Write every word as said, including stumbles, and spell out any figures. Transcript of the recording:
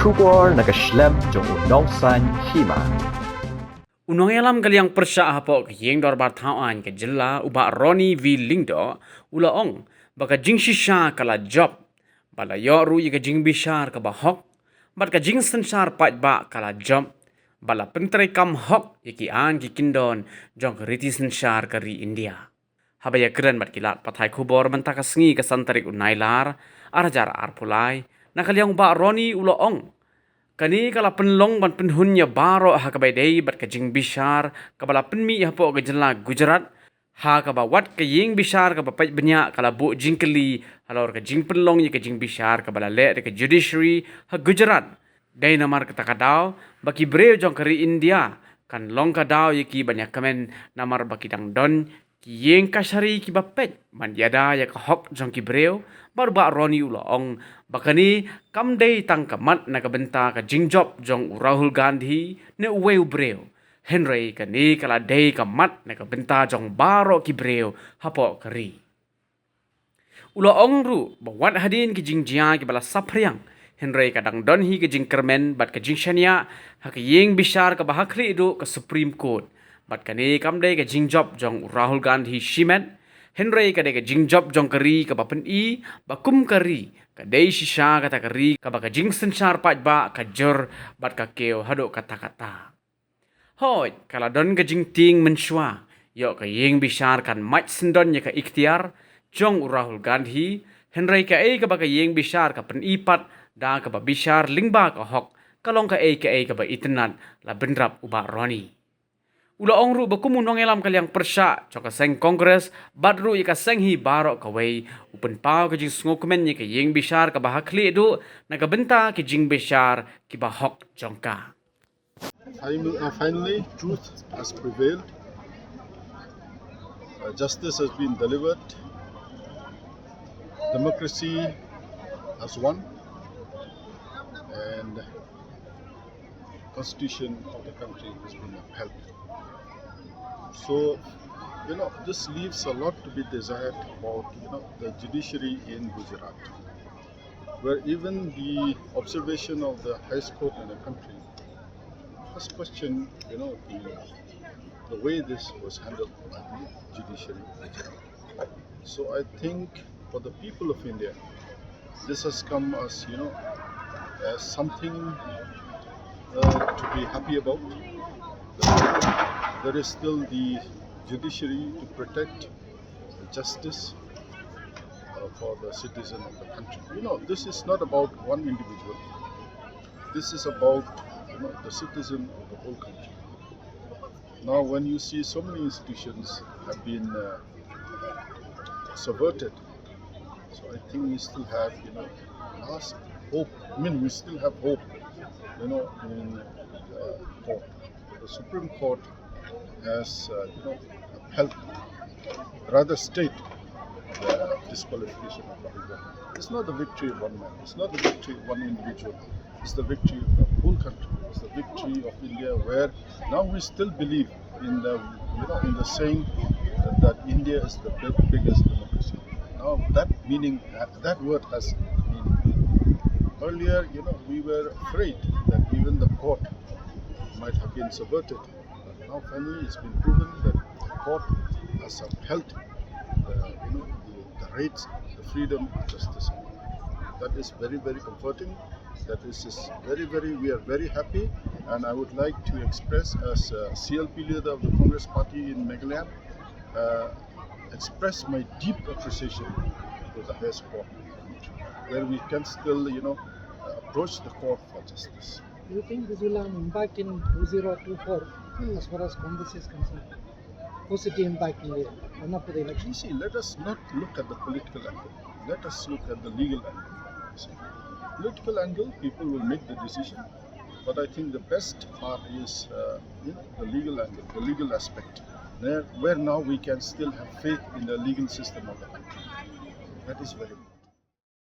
Khubor na ka shlem jong u nongsan hima. U nongïalam ka liang pyrshah hapoh ka ïing dorbar thaw aiñ ka jylla u Bah Ronnie V Lyngdoh u la ong ba ka jingshisha ka la jop, ba la ïoh ruh ïa ka jingbishar kaba hok, bad ka jingsynshar paidbah ka la jop, ba la pyntreikam hok ïa ki aiñ ki kyndon jong ka riti synshar ka ri India. Haba ïakren bad ki lad pathai khubor mynta ka sngi ka san tarik u Nailar, ar hajar arphew lai, na ka liang u Bah Ronnie u la ong, kane ka la pynlong ban pynhun ïa baroh ha kaba ïadei bad ka jingbishar kaba la pynmih hapoh ka jylla Gujarat, ha kaba wat ka ïing bishar kaba peit bniah ka la buh jingkylli halor ka jingpynlong ïa ka jingbishar kaba la leh da ka judiciary ha Gujarat. Dei namar kata ka daw ba ki briew jong ka ri India kan long ka daw ïa ki ban ïakmen namar ba ki dang don ki ïing kashari kiba peit ban ïada ïa ka hok jong ki briew. Bad u Bah Ronnie u la ong ba kane kam dei tang ka mat na ka bynta ka jingjop jong u Rahul Gandhi ne uwei u briew, hynrei kane ka la dei ka mat na ka bynta jong baroh ki briew hapoh ka ri. U la ong ruh ba wat hadien ki jingjia kiba la saphriang, hynrei ka dang don hi ka jingkyrmen bad ka jingshaniah ha ka ïing bishar kaba ha khlieh duh ka Supreme Court. Bad kane kam dei ka jingjop jong u Rahul Gandhi shimet, hynrei ka dei ka jingjop jong ka ri kaba pyni ba kum ka ri ka dei shisha kata ka ri kaba ka jingsynshar paidbah ka jur bad ka kiew haduh katta katta. Hooid, ka la don ka jingtieng mynshuwa, ïoh ka ïing bishar kan mad syndon ïa ka iktiar jong u Rahul Gandhi, hynrei kaei kaba ka ïing bishar ka pyni pat da kaba bishar lyngba ka hok, ka long kaei kaei kaba itynnad, la bynrap u Bah Ronnie. U la ong ruh ba kum u nongïalam ka liang pyrshah jong ka seng Congress bad ruh ïa ka seng hi baroh kawei, u pynpaw ka jingsngewkmen ïa ka ïing bishar kaba ha khlieh duh na ka bynta ka jingbishar kiba hok jong ka. Finally, uh, finally, truth has prevailed. Uh, justice has been delivered. Democracy has won, and constitution of the country has been upheld. So, you know, this leaves a lot to be desired about, you know, the judiciary in Gujarat, where even the observation of the highest court in the country has questioned, you know, the, the way this was handled by the judiciary. So I think for the people of India, this has come as, you know, as something uh, to be happy about. There is still the judiciary to protect justice uh, for the citizen of the country. You know, this is not about one individual. This is about, you know, the citizen of the whole country. Now, when you see so many institutions have been uh, subverted, so I think we still have, you know, last hope. I mean, we still have hope, you know, in uh, court. The Supreme Court has, uh, you know, upheld, rather stayed the disqualification of Rahul Gandhi. It's not the victory of one man. It's not the victory of one individual. It's the victory of the whole country. It's the victory of India, where now we still believe in the, you know, in the saying that India is the big, biggest democracy. Now that meaning, that word has meaning. Earlier, you know, we were afraid that even the court might have been subverted. But now finally it's been proven that the court has upheld the, you know, the, the rights, the freedom, and justice. That is very, very comforting. That is, is very, very, we are very happy. And I would like to express, as uh, C L P leader of the Congress Party in Meghalaya, uh, express my deep appreciation to the highest court, where we can still, you know, approach the court for justice. Do you think this will have an impact in two zero two four as far as Congress is concerned? Positive impact in the run up to the election? You see, let us not look at the political angle. Let us look at the legal angle. See, political angle, people will make the decision. But I think the best part is uh, you know, the legal angle, the legal aspect, where, where now we can still have faith in the legal system of the country. That is very important.